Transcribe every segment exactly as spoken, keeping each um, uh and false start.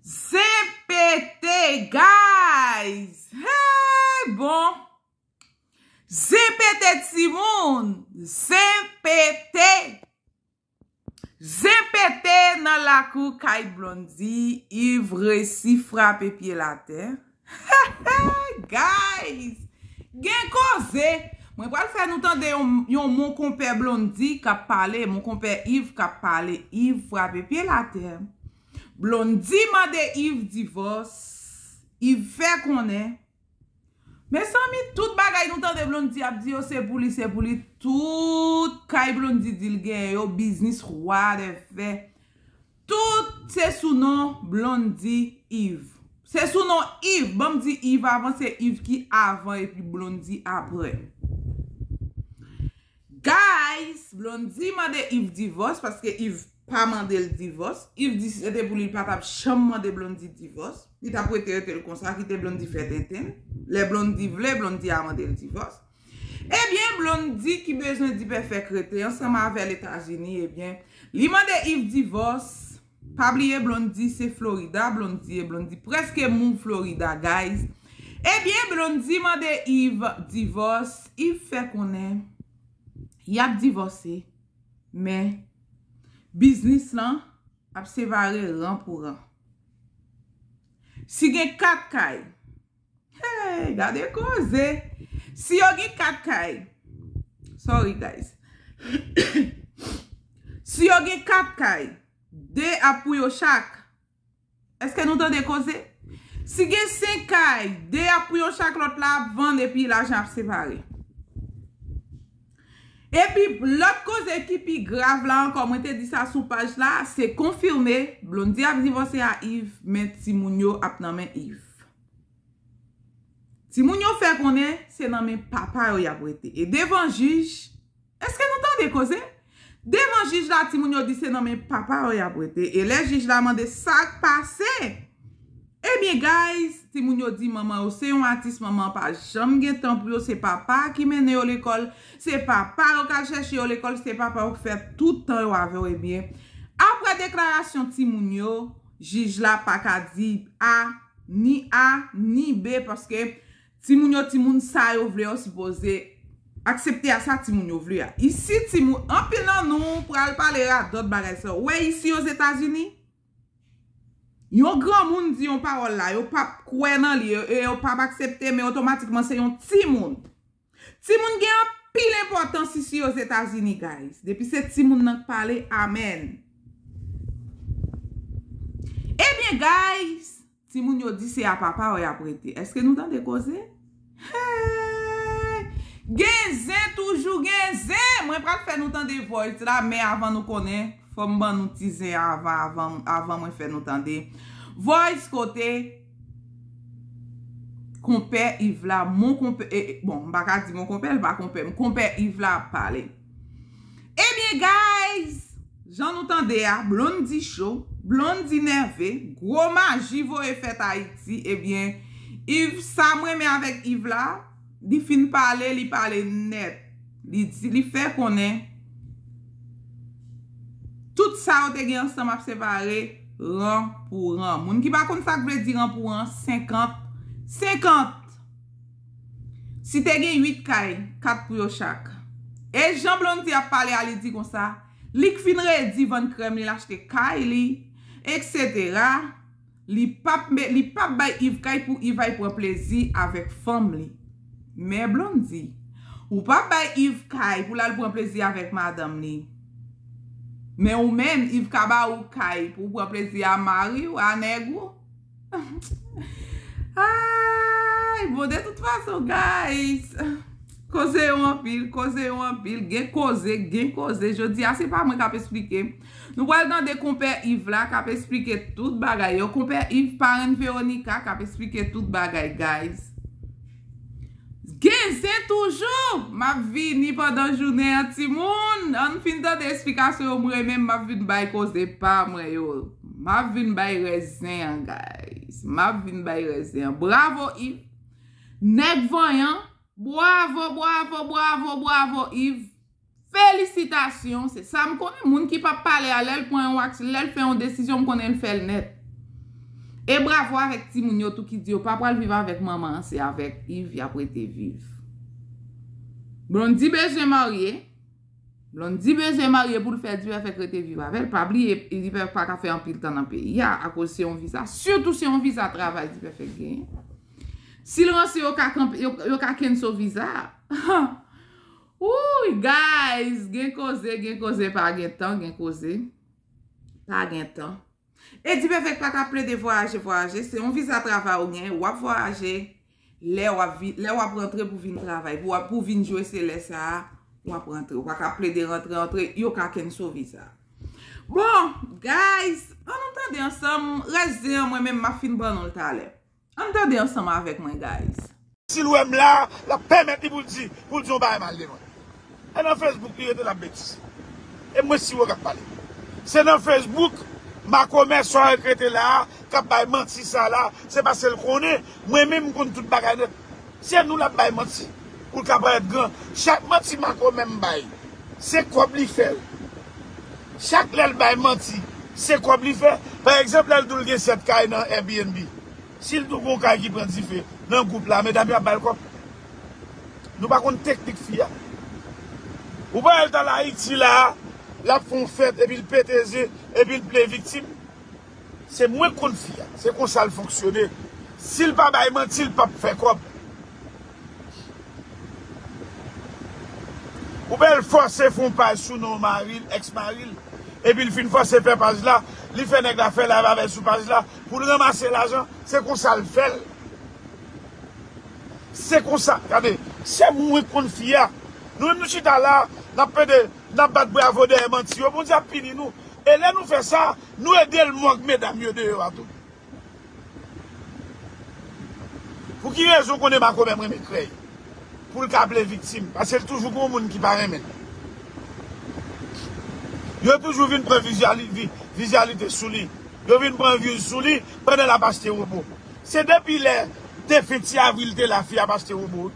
Zen pete, guys! Hey, bon! Zen pete, timoun! Zen pete! Zen pete nan lakou kay Blondy, Yves resi frape pye l atè. Guys, gen koze. Mwen pral fè nou tande yon, yon mon konpè Blondy k ap pale, mon konpè Yves k ap pale. Yves frape pye l atè. Blondy mande Yves divòs. Yves fè konnen. Mezanmi, tout bagay nou tande Blondy ap di yo, se pou li, se pou li. Tout kay Blondy di l gen yo, biznis, whatever. Tout se sou non Blondy, Yves. Se sou non Yves. Ban m di Yves avan, se Yves ki avan epi Blondy apre. Guys, Blondy mande Yves divòs paske Yves pa mande l divòs. Yves di si se te pou li, li pa t ap janm mande Blondy divòs. Li t ap rete, rete l konsa, kite Blondy fè tenten l. Lè Blondy vle, Blondy a mande l divòs. Ebyen, Blondy ki bezwen di pèfèk rete ansanm avè l Etazini, ebyen, li mande Yves divòs. Pa bliye Blondy se Florida, Blondy e Blondy prèske move Florida, guys. Ebyen, Blondy mande Yves divòs. Yves fè konnen y ap divòse, men biznis lan ap separe ran pou ran. Si gen kat kay, hey, gade koze! Si yo gen kat kay, sorry, guys. Si yo gen kat kay, de ap pou yo chak. Èske nou tande koze? Si gen senk kay, de ap pou yo chak, lòt la ap vann epi lajan ap separe. Epi lòt koze ki pi grav la ankò, mwen te di sa sou paj la, se konfime, Blondy ap divòse a Yves, men timoun yo ap nan men Yves. Timoun yo fè konnen se nan men papa yo y ap rete. E devan jij, èske nou tande koze? Devan jij la, timoun yo di se nan men papa yo y ap rete. E lè jij la mande sa k pase, ebyen, guys, timoun yo di manman yo se yon atis, manman an pa janm gen tan pou yo, se papa ki mennen yo lekòl, se papa yo k al chèche yo lekòl, se papa yo k fè tout tan yo avè yo. Ebyen, apre deklarasyon timoun yo, jij la pa ka di A, ni A, ni B, paske timoun yo, timoun sa yo vle, yo sipoze aksepte a sa timoun yo vle a. Isi, timoun, anpil nan nou pral pale radòt bagay sa yo. Wè isi Ozetazini, yon granmoun di yon pawòl la, yo p ap kwè nan li, e yo p ap aksepte, men otomatikman se yon timoun. Timoun gen anpil enpòtans isi Ozetazini, guys. Depi se timoun nan k pale, amèn. Ebyen, guys, timoun yo di se a papa yo y ap rete. Èske nou tande koze? Hey! Gen zen, toujou gen zen! Mwen pral fè nou tande voice la, men avan nou konnen, fò m ban nou ti zen avan, avan, avan mwen fè nou tande. Voice kote konpè Yves la, mon konpè, e, e, bon, m pa ka di mon konpè, l pa konpè m, konpè Yves la ap pale. Ebyen, guys, jan nou tande a, Blondy cho, Blondy nève, gwo maji voye fèt Ayiti, ebyen, Yves, sa m renmen avèk Yves la, li fin pale, li pale nèt. Li di, li fè konnen tout sa yo te gen ansanm ap separe ran pou ran. Moun ki pa konn sa k vle di ran pou ran, senkant senkant. Si te gen uit kay, kat pou yo chak. E jan Blondy ap pale a, li di konsa, li k fin redi vann krèm li, l achte kay li, etsetera. Li p ap me-, li p ap bay Yves kay pou Yves al pran plezi avèk fanm li. Men Blondy, ou p ap bay Yves kay pou l al pran plezi avèk madanm li. Men ou menm, Yves ka ba ou kay pou w pran plezi a mari w, a nèg ou. Ay, bon, de tout fason, guys, koze yo anpil, koze yo anpil, gen koze, gen koze. Jodi a, se pa mwen k ap esplike. Nou pral tande konpè Yves la k ap esplike tout bagay yo. Konpè Yves, parenn Veronica k ap esplike tout bagay, guys. Gen zen toujou! M ap vini pandan jounen an, timoun. Ann fin tande esplikasyon yo, mwen menm m ap vin bay koze pa mwen yo. M ap vin bay rès zen an, guys. M ap vin bay rès zen an. Bravo, Yves. Nèg vanyan. Bravo, bravo, bravo, bravo, Yves. Felisitasyon. Se sa m konnen. Moun ki p ap pale a, lè l pran yon aksyon, lè l fè yon desizyon, m konnen l fè l nèt. E bravo avèk timoun yo tou ki di yo pa pral viv avèk manman an, se avèk Yves y ap rete viv. Blondy bezwen marye. Blondy bezwen marye pou l fè Dipèfèk rete viv avè l. Pa bliye, Dipèfèk pa ka fè anpil tan nan peyi a, akoz se yon viza, sitou se yon viza travay Dipèfèk genyen. Si l ranse, yo ka kanpe, yo, yo ka kenso viza a. Wouy, guys, gen koze, gen koze, pa gen tan, gen koze, pa gen tan. E Dipèfèk pa ka plede vwayaje, vwayaje. Se yon viza travay ou gen, w ap vwayaje. Lè w ap vi-, lè w ap rantre pou vin travay, pou w ap, pou vin jwe, se lè sa a, w ap rantre. Ou pa ka plede rantre, rantre, yo ka kenso viza. Bon, guys, ann nou tande ansanm, rès zen an, mwen menm, m ap fin ban nou l talè. Ann tande ansanm avèk mwen, guys. Si l wè m la, l ap pèmèt li pou l di, pou l di yon bagay mal de mwen. E nan Facebook li rete l ap betize. E mwen si w k ap pale. Se nan Facebook, makomè sa w k rete la a, k ap bay manti sa la, se paske l konnen, mwen menm m konn tout bagay nèt. Se nou l ap bay manti, pou l ka parèt gran. Chak manti makomè m bay, se kòb li fè l. Chak lè l bay manti, se kòb li fè. Pa egzanp, lè l di w l gen sèt kay nan Airbnb. Si l tou gon kay ki pran dife nan gwoup la, medam yo ap ba l kòb. Nou pa konn teknik fi a. Ou pa wè l t al Ayiti la, l ap fè yon fèt, epi l pete zen, epi l plen viktim. Se mwen k konn fi a. Se konsa l fonksyone. Si l pa bay manti, l p ap fè kòb. Ou wè l fòse fè yon paj sou non mari l, èks mari l. Epi l fin fòse fè paj la, li fè nèg la fè live avè l sou paj la, pou l ranmase lajan, se konsa l fè l. Se konsa, gade, se mwen k konn fi a. Nou menm nou chita la, n ap pede, n ap bat bravo dèyè manti yo, Bondye ap pini nou. E lè nou fè sa, nou ede l mòg medam yo deyò a tou. Pou ki rezon konnen makomè m renmen krèy? Pou l ka plen viktim. Paske l toujou gon moun ki pa renmen l. Yo toujou vin pran vizyali-, vi-, vizyalite sou li. Yo vin pran views sou li pandan l ap achte wobo. Se depi lè defen Ti Avril te la fi ap achte wobo.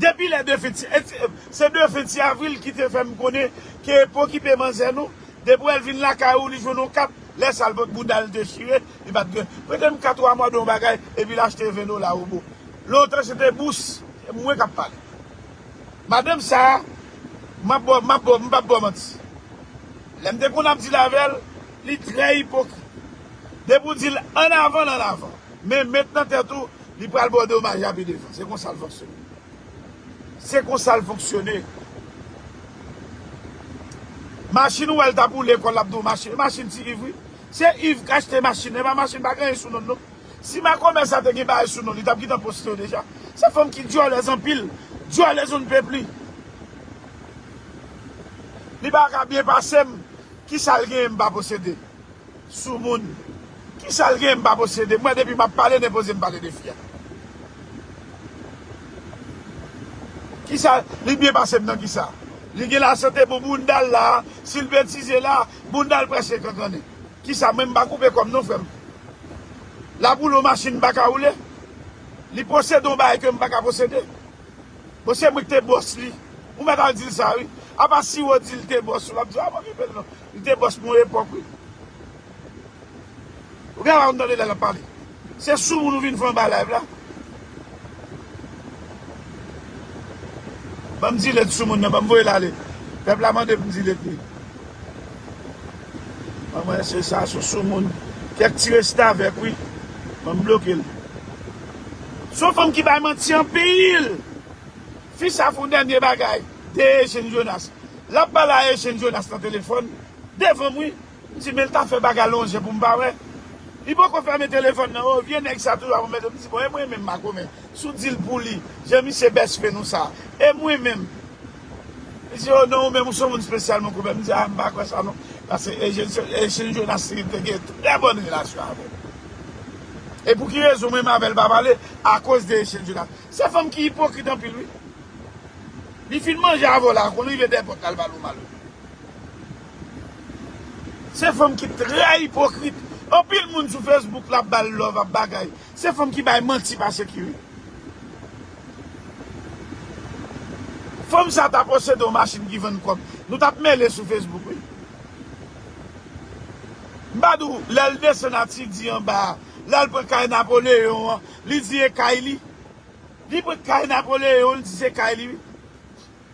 Depi lè defen Ti, e, e, se defen Ti Avril ki te fè m konnen ke pokipe manzè nou, depi w wè l vin lakay ou, li jwenn yon kat, lè sa l pot bounda l dechire, li pa t gen. Prete m kat ou a mòde yon bagay, epi l achte ven dola wobo. Lontan se te bous, se mwen k ap pale. Madanm sa a, m ap ba w, m ap ba w, m p ap ba w manti. Lè m te konn ap deal avè l, li trè ipokrit. Depi w di l ann avan, l ann avan. Men met nan tèt ou, li pral ba w domaj a pi devan. Se konsa l fonksyone. Se konsa l fonksyone. Machin ou wè l t ap woule kò l, l ap di w machin, machin ti Yves wi. Se Yves k achte machin nan, e pa machin pa gen anyen sou non l non. Si makomè sa te gen bagay sou non l, li t ap gentan poste yo deja. Se fanm ki dyòlèz anpil, dyòlèz on ne peut plus. Li pa ka byen pase m, kisa l genyen m pa posede? Soumoun. Kisa l genyen m pa posede? Mwen depi m ap pale, n enpoze m pale de fi a. Kisa li byen pase m nan kisa? Li gen lasante bon bounda l la, si l betize la, bounda l prèske kankannen. Kisa mwen m pa koupe kò m non frè m. L ap woule yon machin m pa ka woule. Li posede yon bagay ke m pa ka posede. Bon, se mwen ki te bòs li. Ou mèt al di l sa, wi. Apa Siwo di l te bòs ou, l ap di w, a, pa okipe l non. Li te bòs m yon epòk, wi. Ou gen la, ou tande lè l ap pale. Se soumoun ou vin fè anba live la. Ban m delete soumoun nan, ban m voye l ale. Pèp la mande pou m delete li. Ban mwen se sa, sou soumoun. Kèk ti restavèk, wi. Ban m bloke l. Se yon fanm ki bay manti anpil. Fi sa fè yon dènye bagay de Eugène Jonas. L ap pale a Eugène Jonas nan telefòn devan m, wi. M di, men l ta fè bagay lonje pou m pa wè. Li poko fèmen telefòn nan, o, vye nèg sa toujou ap anmède m. M di, bon, e mwen menm, makomè, si w di l pou li, jan misye bèsfe nou sa, e mwen menm? Li di, o non, ou menm, ou se yon moun espesyal, mon konpè. M di, a, m pa kwè sa, non. Paske Eugène, Eugène Jonas te gen trè bòn relasyon avè m. E pou ki rezon mwen menm avè l pa pale? Akoz de Eugène Jonas. Se fanm ki ipokrit anpil, wi. Li fin manje avè w la, konn rive dèpòt la, l pale w mal, wi. Se fanm ki trè ipokrit. Anpil moun sou Facebook la ap ba l love, ap bagay. Se fanm ki bay manti pase ki ri. Fanm sa ta posede yon machin ki vann kòb. Nou t ap mele sou Facebook, wi. Pa di w, lè l desann Atidi anba a, lè l pran kay Napoleyon an, li di e kay li. Li pran kay Napoleyon, li di se kay li, wi.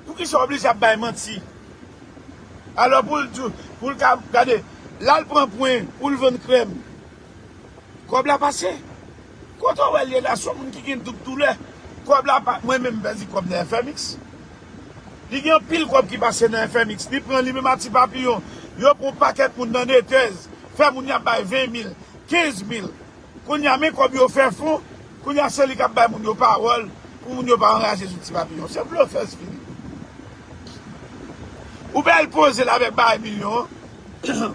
Poukisa w oblije ap bay manti? Alò, pou l di, pou l ka, gade, l al pran pwen, pou l vann krèm. Kòb la pase. Kote w wè l ye la, se yon moun ki gen doub doulè. Kòb la pa, mwen menm, m pèdi kòb nan F M X. Li gen anpil kòb ki pase nan F M X. Li pran li menm a Ti Papiyon. Yo pran yon pakèt moun nan Netèz. Fè moun y ap bay ven mil, kenz mil. Kounye a, men kòb yo fè fon. Kounye a, se li k ap bay moun yo pawòl pou moun yo pa anraje sou Ti Papiyon. Se blofè, Filipo. Ou wè l poze l avèk bagay milyon an.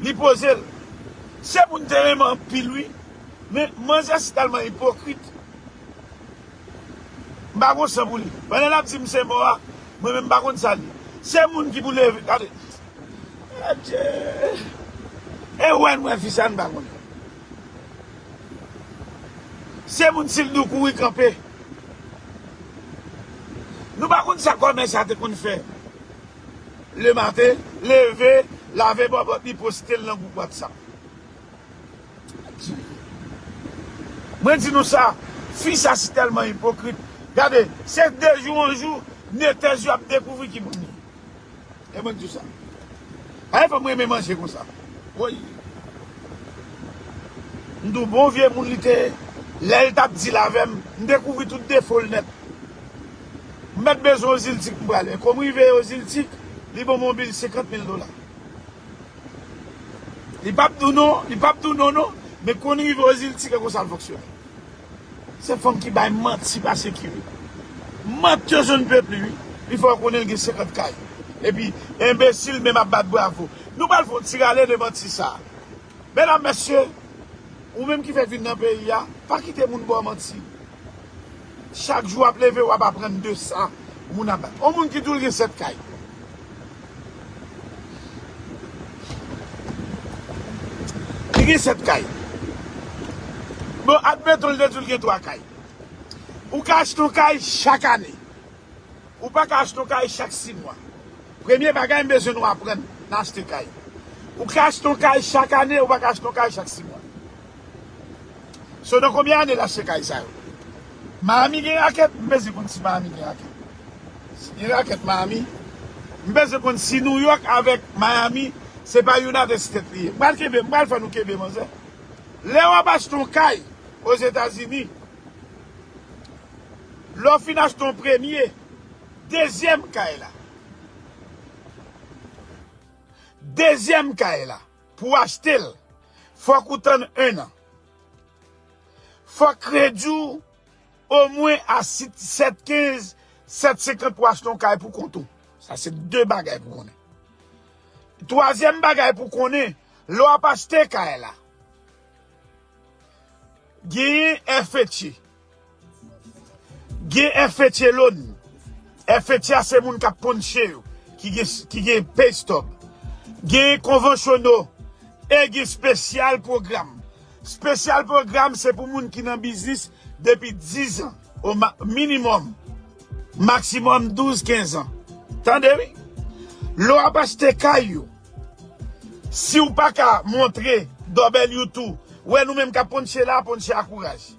Li poze l. Se moun te renmen anpil, wi. Men manzè si tèlman ipokrit. M pa gon san pou li. Pandan l ap di m se mò a, mwen menm m pa konn sa l ye. Se moun ki pou leve, gade. Adye. E wè n wè fi sa n pa konnen. Se moun si l di w kouri kanpe. Nou pa konn sa kòmè sa te konn fè. Lematen, leve, lave bòbòt li poste l nan gwoup WhatsApp. Mwen di nou sa, fi sa si tèlman ipokrit. Gade, se de jou an jou, Netèz yo ap dekouvri ki moun li. E mwen di w sa. Ay, fanm renmen manje konsa. Woy. M di w bon vye moun li te ye. Lè l t ap deal avè m, m dekouvri tout defo l nèt. M mèt bezwen Oziltik, m prale. Kòm rive Oziltik, li ban m yon bil senkant mil dola. Li p ap di w non, li p ap di w non, non. Men konn rive Oziltik, e konsa l fonksyone. Se fanm ki bay manti pase ki ri. Manti yo jwenn pèp li, wi. Li fè w konnen l gen senkant kay. Epi, enbesil menm ap bat bravo. Nou pral fè yon ti rale de manti sa a. Medam, mesye, ou menm ki fèk vin nan peyi a, pa kite moun ba w manti. Chak jou w ap leve, w ap aprann de sa moun ap bat. Yon moun ki di w l gen sèt kay. Li gen sèt kay. Bon, admeton, l te di w l gen twa kay. Ou ka achte yon kay chak ane. Ou pa ka achte yon kay chak sis mwa. Premye bagay m bezwen nou aprann nan achte kay. Ou ka achte yon kay chak ane, ou pa ka achte yon kay chak sis mwa. So, nan konbyen ane l achte kay sa yo? Miami gen rakèt, m bezwen konn si Miami gen rakèt. Si gen rakèt Miami, m bezwen konn si New York avèk Miami, se pa United States li ye. M pral kenbe, m pral fè nou kenbe, manzè. Lè w ap achte yon kay Ozetazini, lè w fin achte yon premye, dezyèm kay la. Dezyèm kay la, pou w achte l, fòk ou tann en an. Fòk kredi w omwen a sèt kenz, sèt senkant pou w achte yon kay pou kont ou. Sa se de bagay pou konnen. Twazyèm bagay pou konnen, lè w ap achte kay la, genyen F H A. Gen F H A loan. F H A se moun k ap ponche yo, ki gen, ki gen pay stub. Gen konvansyono e gen spesyal pwogram. Spesyal pwogram se pou moun ki nan biznis depi diz an, o ma-, minimòm, maksimòm douz, kenz an. Tande wi. Lè w ap achte kay yo, si w pa ka montre W two, wè nou menm k ap ponche la, ponche a kouraj.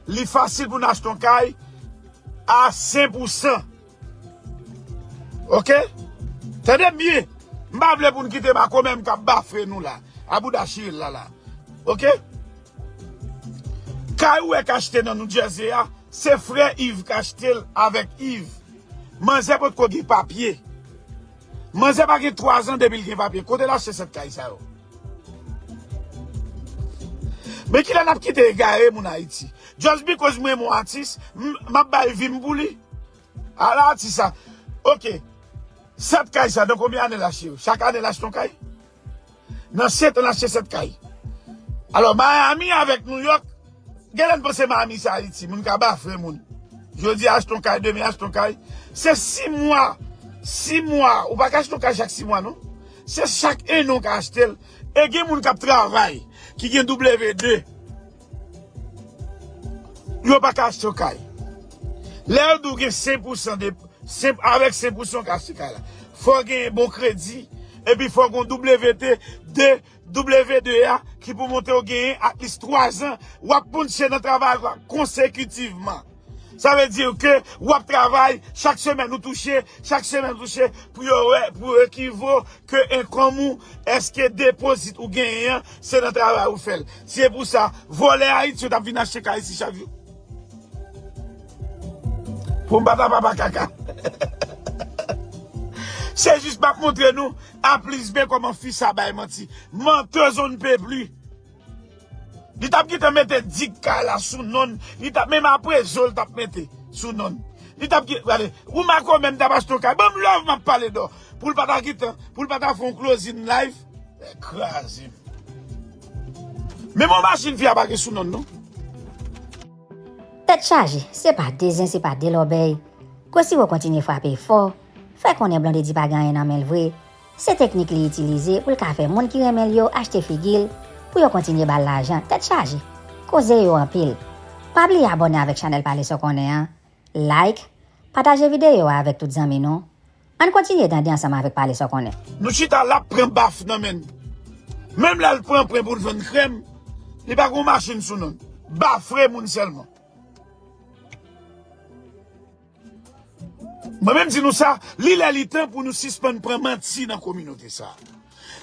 Li fasil pou n achte yon kay a sen pou san. Oke? Tande m byen. M pa vle pou n kite Makomè m k ap bafre nou la. A bouda chire l la la. Oke? Kay ou wè k achte nan New Jersey a, se frè Yves k achte l avèk Yves. Manzè potko gen papye. Manzè pa gen twa zan depi l gen papye. Kote l achte sèt kay sa yo? Men kilè n ap kite egare moun Ayiti? Just because mwen renmen yon atis, m, m ap bay vi m pou li. Ala atis sa. Oke. Sèt kay sa, nan konbyen ane l achte yo? Chak ane l achte yon kay? Nan sèt an, l achte sèt kay. Alò, Miami avèk New York, genlè n panse Miami se Ayiti. Moun ka bafre moun. Jodi a achte yon kay, demen achte yon kay. Se sis mwa, sis mwa. Ou pa ka achte yon kay chak sis mwa, non. Se chak en an w ka achte l. E gen moun k ap travay, ki gen W two. Yo pa ka achte yon kay. Lè yo di w gen senk pou san de, senk, avèk senk pou san w ka achte kay la. Fò w gen bon kredi, epi fò w gen W two de, W de a ki pou montre w genyen at least twa zan, w ap pounche nan travay la konsekitivman. Sa vle di ke w ap travay, chak semèn ou touche, chak semèn ou touche, pou yo wè, pou yo ekivo ke enkòm ou, èske depozit ou genyen an, se nan travay ou fè l. Se pou sa, vòlè Ayiti yo t ap vin achte kay isi chak jou. Pou m pa ta papa kaka. Se jis m ap montre nou a plis byen kòman fi sa bay manti. Menteuse on ne peut plus. Li t ap gentan mete dig kay la sou non l. Li t ap, menm aprezo l t ap mete sou non l. Li t ap gen, gade, ou Marco menm t ap achte yon kay. Ban m love, m ap pale dò. Pou l pa ta gentan, pou l pa ta fè yon closing live. Kraze m. Menm yon machin fi a pa gen sou non l, non. Tèt chaje, se pa de zen, se pa de lòbèy. Gwo Siwo kontinye frape fò, fè konnen Blondedy pa gen anyen nan men l vre. Se teknik li itilize pou l ka fè moun ki renmen l yo achte figi l, pou yo kontinye ba l lajan. Tèt chaje, koze yo anpil. Pa bliye abòne avèk chanèl Pale Sa W Konnen an, like, pataje videyo a avèk tout zanmi nou. Ann kontinye tande ansanm avèk Pale Sa W Konnen. Nou chita l ap pran baf nan men n. Menm lè l pran pwen pou l vann krèm, li pa gen yon machin sou non l. Bafre moun sèlman. Mwen menm di nou sa, li lè li tan pou nou sispann pran manti nan kominote sa.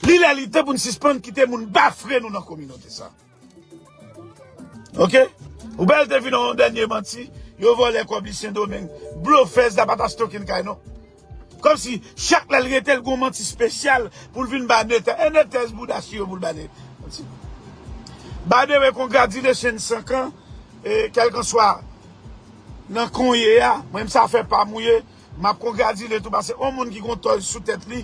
Li lè li tan pou nou sispann kite moun bafre nou nan kominote sa. Oke? Ou bèl te vin yon dènye manti, yo vòlè kòb li Sendomeng. Blofèz la pa ta stoke n kay non. Kòmsi chak lè l rete, l gon manti espesyal pou l vin ba nètè. E nètèz bouda chire pou l ba nètè. By the way, congratulations Sankan, e kèlkanswa nan konye a, mwen menm sa fè pa m ou ye, m ap kongratile tou paske yon moun ki gon tòj sou tèt li,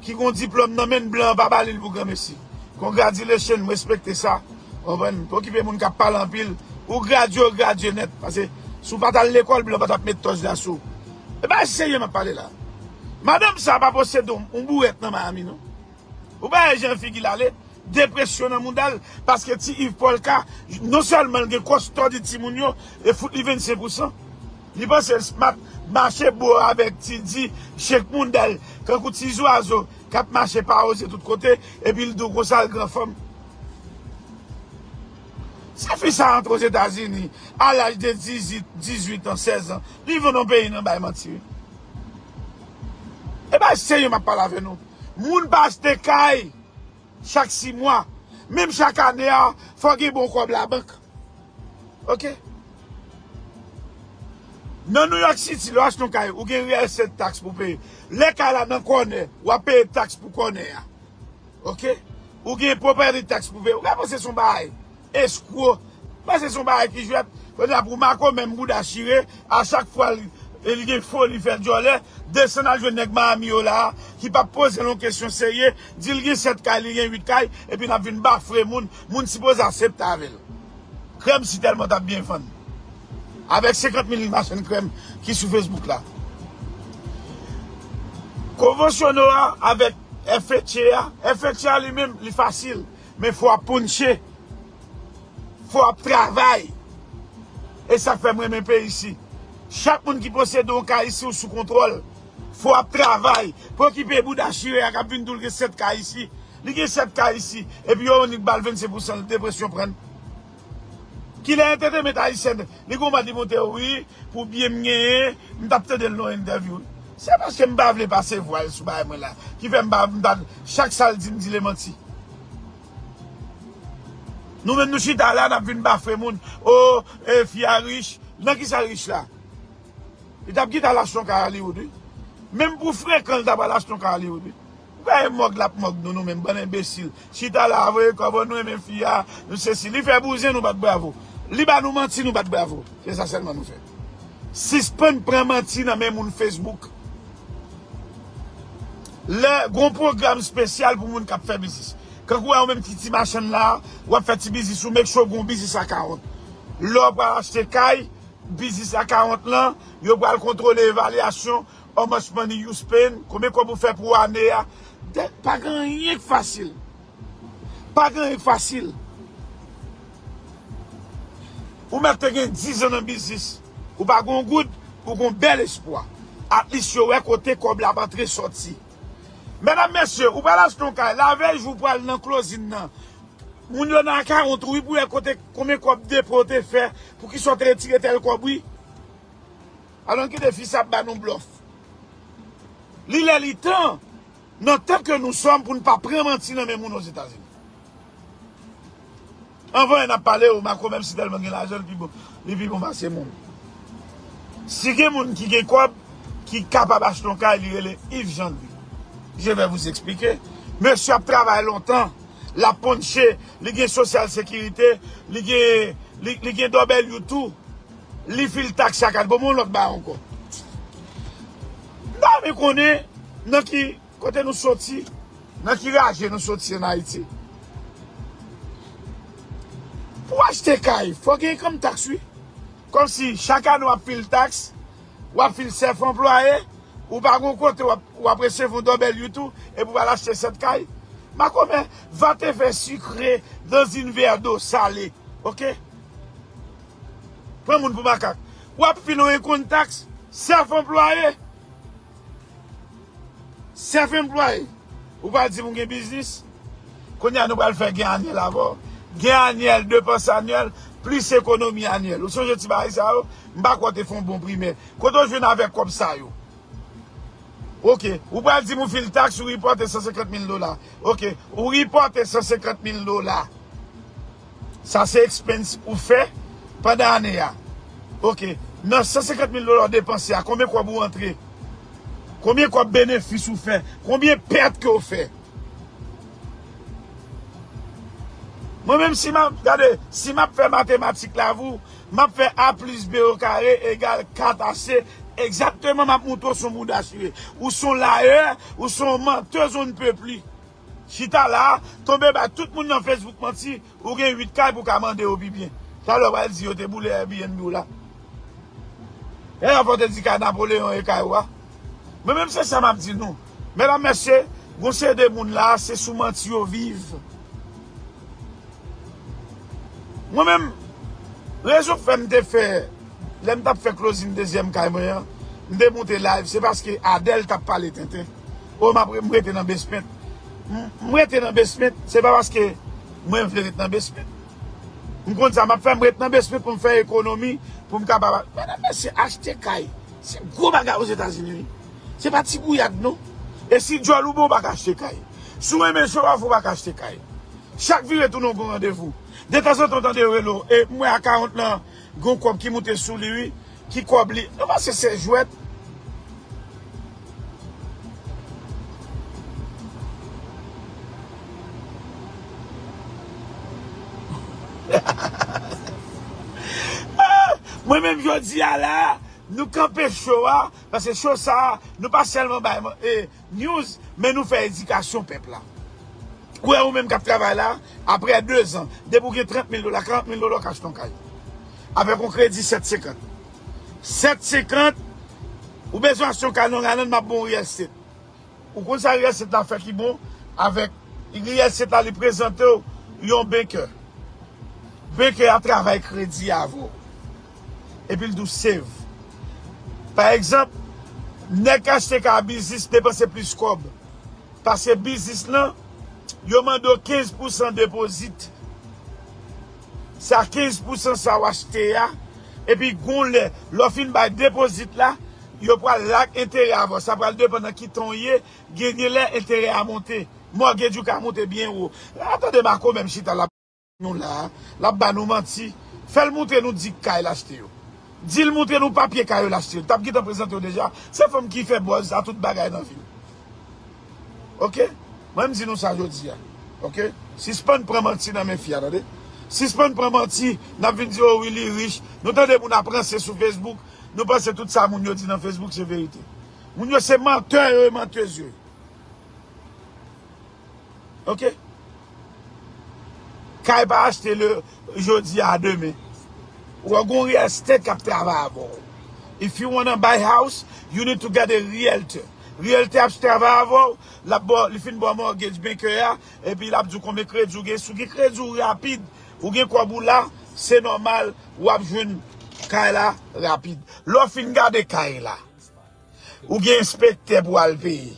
ki gon diplòm nan men l, blan an pa ba li l pou granmesi. Congratulations, m respekte sa. Konprann? Pa okipe moun k ap pale anpil. Ou gradye, ou gradye nèt. Paske si w pa t al lekòl, blan pa t ap met tòj la sou ou. E bagay serye m ap pale la. Madanm sa pa posede yon, yon bourèt nan Miami, non. Ou pa wè jan figi l ale, depresyon nan mouda l, paske ti Yves Polka, non sèlman l gen kòstòdi timoun yo, e fout li vennsenk pousan. Li panse l smart, mache bo avèk ti di, shake mouda l, kankou ti zwazo k ap mache pa oze tout kote, epi l di w konsa l gran fanm. Ti fi sa antre Ozetazini, a laj de dizuit, dizuit an, sèz an, li vann yon peyi nan bay manti, wi. E bay serye m ap pale avè nou. Moun pa achte kay chak sis mwa. Menm chak ane a, fò gen bon kòb labank. Oke? Nan New York City, lè w achte yon kay, ou gen real estate tax pou peye. Lè kay la nan kònè, w ap peye taks pou kònè a. Oke? Ou gen property tax pou peye. Ou ka panse se yon bagay eskwo. Panse se yon bagay ki jwèt. Kounye a pou Marco menm bouda chire, a chak fwa li, e li gen foli fè djòlè, desann al jwenn nèg Miami yo la a, ki p ap poze l yon kesyon serye, di l gen sèt kay, li gen uit kay, epi n ap vin bafre moun, moun sipoze aksepte avè l. Krèm si tèlman t ap byen vann. Avèk senkant mil machann krèm ki sou Facebook la. Konvansyon nou a avèk F H A a, F H A li menm, li fasil, men fò w ap pounche. Fò w ap travay. E sa k fè m renmen peyi isi. Chak moun ki posede yon kay isi ou sou kontwòl. Fò w ap travay. Pa okipe bouda chire a k ap vin di w l gen sèt kay isi. Li gen sèt kay isi. Epi yo annik ba l vennsenk pousan depresyon pran l. Kilè entertainment ayisyèn, li gon bat li monte wi, pou byen m genyen, m t ap tande l nan yon entèvyou. Se paske m pa vle pase vwal sou bagay mwen la. Ki fè m pa, m pa, chak sa l di, m di l e manti. Nou menm nou chita la, n ap vin bafre moun. O, e, fi a rich. Nan ki sa rich la? Li t ap gentan al achte yon kay Hollywood, wi. Menm pou frekan, li t ap al achte yon kay Hollywood, wi. Ou pa wè mòg l ap mòg nou, nou menm, bann enbesil. Chita la, voye kòb, o, nou renmen fi a, nou sesi. Li fè bouzen, nou bat bravo. Li ba nou manti, nou bat bravo. Se sa sèlman nou fè. Sispann pran manti nan men moun Facebook. Lè gon pwogram espesyal pou moun k ap fè biznis. Kankou wè ou menm ki ti machann la, w ap fè ti biznis ou, make sure gon biznis account. Lè w pral achte kay, biznis account lan, yo pral kontwole evalyasyon, how much money you spend, konbyen kòb ou fè pou ane a. De, pa gen anyen k fasil. Pa gen anyen k fasil. Ou mèt te gen dizan nan biznis, ou pa gen yon goud, ou gen yon bèl espwa. At least yo wè kote kòb la ap antre sòti. Medam, mesye, ou pral achte yon kay, lavèy jou ou pral nan closing nan. Moun yo nan akawont ou wi pou wè kote, konbyen kòb depo w te fè, poukisa w te retire tèl kòb wi. Alò n kite fi sa ap ba nou blòf. Li lè li tan, nan tan ke nou sòm, pou n pa pran manti nan men moun Ozetazini. Anvan n ap pale, yo, Marco, menm si tèlman gen lajan, li pi bon, li pi bon pase moun. Si gen moun ki gen kòb, ki kapab achte yon kay, li rele Yves Jean Louis. Je vais vous expliquer. Mesye ap travay lontan, l ap ponche, li gen sosyal sekirite, li gen, li, li gen W two, li fil taks chak ane. Bon, men yon lòt bagay ankò. M ta renmen konnen nan ki kote nou soti, nan ki raje nou soti ann Ayiti. Pou w achte kay, fò gen income tax wi. Kòmsi chak ane w ap fil taks, w ap fil self anplwaye, ou pa gon kote w ap, w ap resevwa yon W two epi w al achte sèt kay. Makomè, va te fè sucré dans un verre d'eau salée, oke? Pran moun pou makak. W ap fil yon income tax, self anplwaye. Self employed. Ou pral di m ou gen biznis. Kounye a nou pral fè gen anyèl avè w. Gen anyèl, depans anyèl, plis ekonomi anyèl. Ou sonje ti bagay sa yo? M pa kwè w te fè yon bon primè. Kote w jwenn avèk kòb sa yo? Oke. Ou pral di m ou fil taks, ou ripòte san senkant mil dola. Oke. Ou ripòte san senkant mil dola. Sa se expense ou fè pandan ane a. Oke. Nan san senkant mil dola w depanse a, konbyen kòb ou antre? Konbyen kòb benefis ou fè? Konbyen pèt ke w fè? Mwen menm si m ap, gade, si m ap fè matematik la avè w, m ap fè a plis b o kare egal kat a c, egzakteman m ap montre w se yon mouda chire. Ou se yon layè, ou se yon mantèz on ne peut plus. Chita la, tonbe bay tout moun nan Facebook manti, ou gen uit kay pou w ka mande yo pi byen. Talè w pral di yo te boule Airbnb w la. Epi w te di kay Napoleon e kay ou a. Mwen menm se sa m ap di nou. Medam, mesye, gon seri de moun la, se sou manti yo viv. Mwen menm, rezon k fè m te fè, lè m t ap fè closing dezyèm kay mwen an, m te moute live, se paske Adèl t ap pale tenten. O, m ap re-, m rete nan basement. M, m rete nan basement, se pa paske mwen vle ret nan basement. M konn sa m ap fè, m ret nan basement pou m fè ekonomi, pou m kapab. Medam, mesye, achte kay, se gwo bagay Ozetazini, wi. Se pa ti gouyad, non. E si djòl ou bon, ou pa ka achte kay. Si w renmen show off, ou pa ka achte kay. Chak vire tounen w gon randevou. Detanzantan w tande yo rele w. E m wè akawont lan gon kòb ki moute sou li wi. Ki kòb li? Nou panse se jwèt? Mwen menm jodi a la, nou kanpe show a, paske show sa a, nou pa sèlman bay, e, news, men nou fè edikasyon pèp la. Ou wè ou menm k ap travay la, aprè dezan, depi w gen trant mil dola, karant mil dola, w ka achte yon kay. Avèk yon kredi sèt senkant. Sèt senkant, ou bezwen achte yon kay Long Island, m ap ba w real estate. Ou konn sa real estate la fè ki bon? Avèk real estate la, li prezante w yon banker. Banker a travay kredi avè w. Epi l di w save. Pa egzanp, nèg k achte kay a biznis depanse plis kòb. Paske biznis lan, yo mande w kenz pousan depozit. Sa kenz pousan sa w achte a, epi gon lè, lè w fin bay depozit la, yo pral lage enterè avè w. Sa pral depann nan ki tan w ye, gen, gen lè enterè a monte. Mortgage ou ka monte byen wo. A, tande Marco menm chita la. Nou la, l ap ba nou manti. Fè l montre nou di kay l achte yo. Di l montre nou papye kay yo l achte yo. L t ap gentan prezante yo deja. Se fanm ki fè buzz a tout bagay nan vi l. Oke? Mwen m di nou sa jodi a. Oke? Sispann pran manti nan men fi a, tande. Sispann pran manti, n ap vin di, o wi, li rich. Nou tande moun ap ranse sou Facebook. Nou panse tout sa moun yo di nan Facebook se verite. Moun yo se mantè yo ye, mantèz yo ye. Oke? Kay pa achte le jodi a demen. Ou wè gon real estate k ap travay avè w. If you wanna buy house, you need to get a realtor. Realtor ap travay avè w, l ap ba w, li fin ba w mortgage banker a, epi l ap di w konbyen kredi w gen. Si w gen kredi w rapid, ou gen kòb ou la, se nòmal, w ap jwenn kay la rapid. Lè w fin gade kay la, ou gen enspektè pou al peye.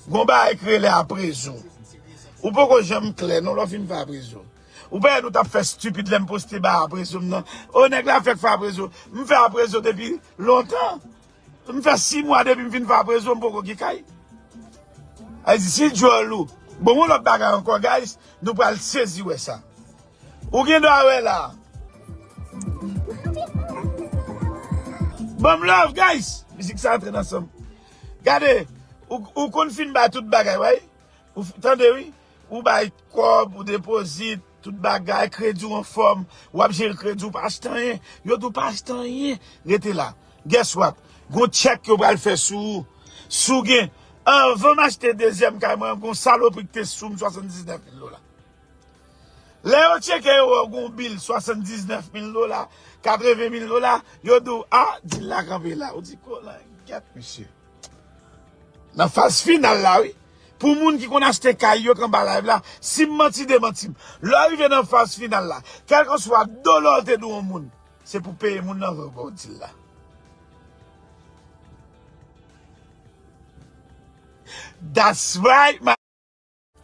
Gon bagay k rele aprezo. Ou poko janm klè non lè w fin fè aprezo. Ou pa wè nou t ap fè stupid lè m poste bagay aprezo m nan. O nèg la fèk fè aprezo. M fè aprezo depi lontan. M fè sis mwa depi m fin fè aprezo, m poko gen kay. Ay di si djòl ou. Bon, yon lòt bagay ankò, guys, nou pral sezi wè sa. Ou gen dwa wè la. Ban m love, guys. Mizik sa antre nan san m. Gade, ou, ou konn fin bay tout bagay, wi. Ou f- tande, wi. Ou bay kòb, ou depozit, tout bagay, kredi w anfòm, w ap jere kredi w, pa achte anyen. Yo di w pa achte anyen. Rete la. Guess what? Gon tchèk yo pral fè sou ou. Si w gen, anvan m achte dezyèm kay mwen, gon salopri ki te sou m swasanndiznèf mil dola. Lè yo tcheke yo wè w gon bil swasanndiznèf mil dola, katreven mil dola, yo di w, a, dil la kanpe la. Ou di, kolangèt, mesye. Nan faz final la, wi. Pou moun ki konn achte kay yo k anba live la, si m manti, demanti m. Lè w rive nan faz final la, kèlkeswa dola w te dwe yon moun, se pou peye moun nan vre ba w dil la. That's right, my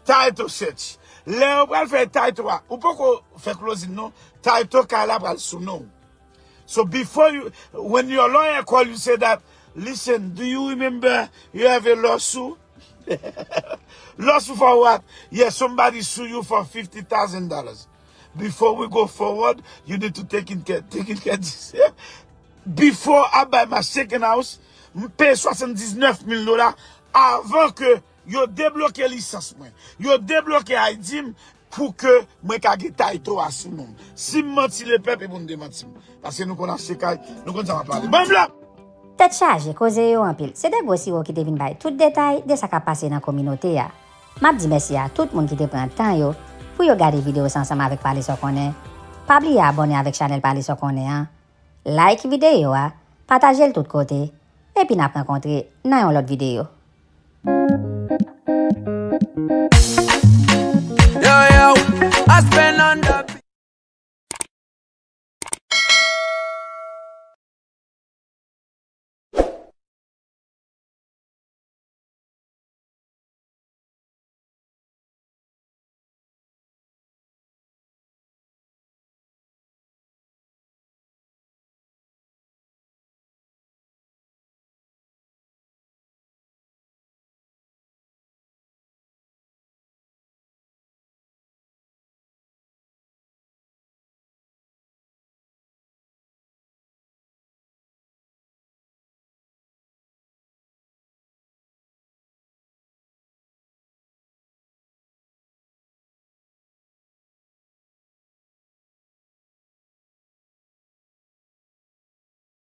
title search. Lè yo pral fè title a, ou poko fè closing non, title kay la pral sou non w. So before you, when your lawyer call you, say that, listen, do you remember you have a lawsuit? Lawsuit for what? Yeah, somebody sue you for fifty thousand dollars. Before we go forward, you need to take in care, take in care this. Before I buy my second house, m peye swasanndiznèf mil dola avan ke yo debloke lisans mwen. Yo debloke I D m pou ke mwen ka gen title a sou non m. Si m manti lepèp, e pou n demanti m. Paske nou konn achte kay, nou konn sa m ap pale. Ban m la! Tèt chaje, koze yo anpil. Se de gwo siwo ki te vin bay tout detay de sa k ap pase nan kominote a. M ap di mèsi a tout moun ki te pran tan yo pou yo gade videyo sa ansanm avèk Pale Sa W Konnen. Pa bliye abòne avèk chanèl Pale Sa W Konnen an, like videyo a, pataje l tout kote, epi n ap rankontre nan yon lòt videyo. Yo, yo, I spend on